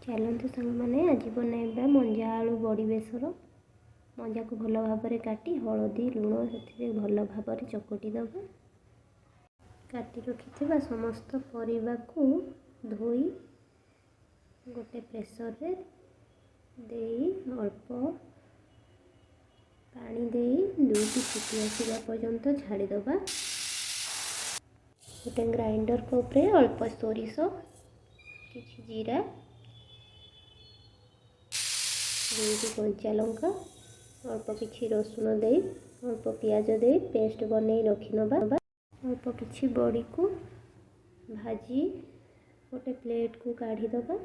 ଚାଲନ୍ତୁ ସାଙ୍ଗମାନେ, ଆଜି ବନାଇବା ମଞ୍ଜା ଆଳୁ ବଡ଼ି ବେସର। ମଞ୍ଜାକୁ ଭଲ ଭାବରେ କାଟି ହଳଦୀ ଲୁଣ ସେଥିରେ ଭଲ ଭାବରେ ଚକଟି ଦେବା। କାଟି ରଖିଥିବା ସମସ୍ତ ପରିବାକୁ ଧୋଇ ଗୋଟେ ପ୍ରେସରରେ ଦେଇ ଅଳ୍ପ ପାଣି ଦେଇ ଦୁଇଟି ସିଟି ଆସିବା ପର୍ଯ୍ୟନ୍ତ ଛାଡ଼ିଦେବା। ଗୋଟେ ଗ୍ରାଇଣ୍ଡର କପ୍ରେ ଅଳ୍ପ ସୋରିଷ, କିଛି ଜିରା, ଦୁଇଟି କଞ୍ଚା ଲଙ୍କା, ଅଳ୍ପ କିଛି ରସୁଣ ଦେଇ ଅଳ୍ପ ପିଆଜ ଦେଇ ପେଷ୍ଟ ବନେଇ ରଖିନେବା। ଅଳ୍ପ କିଛି ବଡ଼ିକୁ ଭାଜି ଗୋଟେ ପ୍ଲେଟ୍କୁ କାଢ଼ିଦେବା।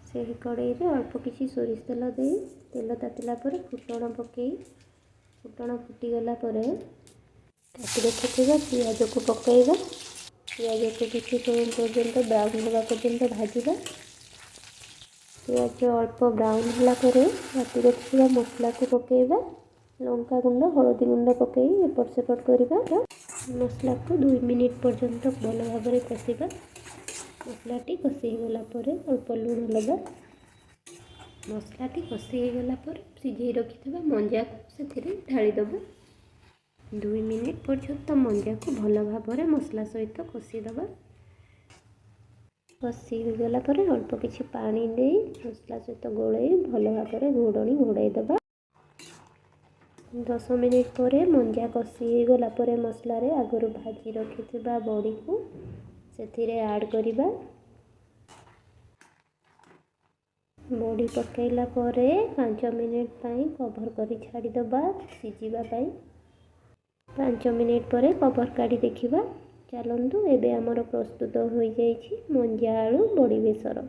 ସେହି କଡ଼େଇରେ ଅଳ୍ପ କିଛି ସୋରିଷ ତେଲ ଦେଇ ତେଲ ତାତିଲା ପରେ ଫୁଟଣ ପକାଇ ଫୁଟଣ ଫୁଟିଗଲା ପରେ କାଟି ରଖିଥିବା ପିଆଜକୁ ପକାଇବା। ପିଆଜକୁ କିଛି ସମୟ ପର୍ଯ୍ୟନ୍ତ ବ୍ରାଉନ୍ ହେବା ପର୍ଯ୍ୟନ୍ତ ଭାଜିବା। ପିଆଜ ଅଳ୍ପ ବ୍ରାଉନ୍ ହେଲା ପରେ ବାଟି ରଖିଥିବା ମସଲାକୁ ପକାଇବା। ଲଙ୍କା ଗୁଣ୍ଡ, ହଳଦୀ ଗୁଣ୍ଡ ପକାଇ ଏପଟ ସେପଟ କରିବା। ମସଲାକୁ 2 ମିନିଟ୍ ପର୍ଯ୍ୟନ୍ତ ଭଲ ଭାବରେ କଷିବା। ମସଲାଟି କଷି ହେଇଗଲା ପରେ ଅଳ୍ପ ଲୁଣ ଦେବା। ମସଲାଟି କଷି ହେଇଗଲା ପରେ ସିଝେଇ ରଖିଥିବା ମଞ୍ଜାକୁ ସେଥିରେ ଢାଳିଦେବା। 2 ମିନିଟ୍ ପର୍ଯ୍ୟନ୍ତ ମଞ୍ଜାକୁ ଭଲ ଭାବରେ ମସଲା ସହିତ କଷିଦେବା। କଷି ହୋଇଗଲା ପରେ ଅଳ୍ପ କିଛି ପାଣି ଦେଇ ମସଲା ସହିତ ଗୋଳେଇ ଭଲ ଭାବରେ ଘୋଡ଼ଣୀ ଘୋଡ଼ାଇ ଦେବା। 10 ମିନିଟ୍ ପରେ ମଞ୍ଜା କଷି ହେଇଗଲା ପରେ ମସଲାରେ ଆଗରୁ ଭାଜି ରଖିଥିବା ବଡ଼ିକୁ ସେଥିରେ ଆଡ଼୍ କରିବା। ବଡ଼ି ପକାଇଲା ପରେ 5 ମିନିଟ୍ ପାଇଁ କଭର୍ କରି ଛାଡ଼ିଦେବା ସିଝିବା ପାଇଁ। 5 ମିନିଟ୍ ପରେ କଭର୍ କାଢ଼ି ଦେଖିବା। ଚାଲନ୍ତୁ, ଏବେ ଆମର ପ୍ରସ୍ତୁତ ହୋଇଯାଇଛି ମଞ୍ଜା ଆଳୁ ବଡ଼ି ବେସର।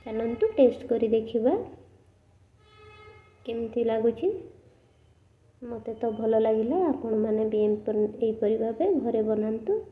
ଚାଲନ୍ତୁ ଟେଷ୍ଟ କରି ଦେଖିବା କେମିତି ଲାଗୁଛି। ମୋତେ ତ ଭଲ ଲାଗିଲା। ଆପଣମାନେ ବି ଏହିପରି ଭାବେ ଘରେ ବନାନ୍ତୁ।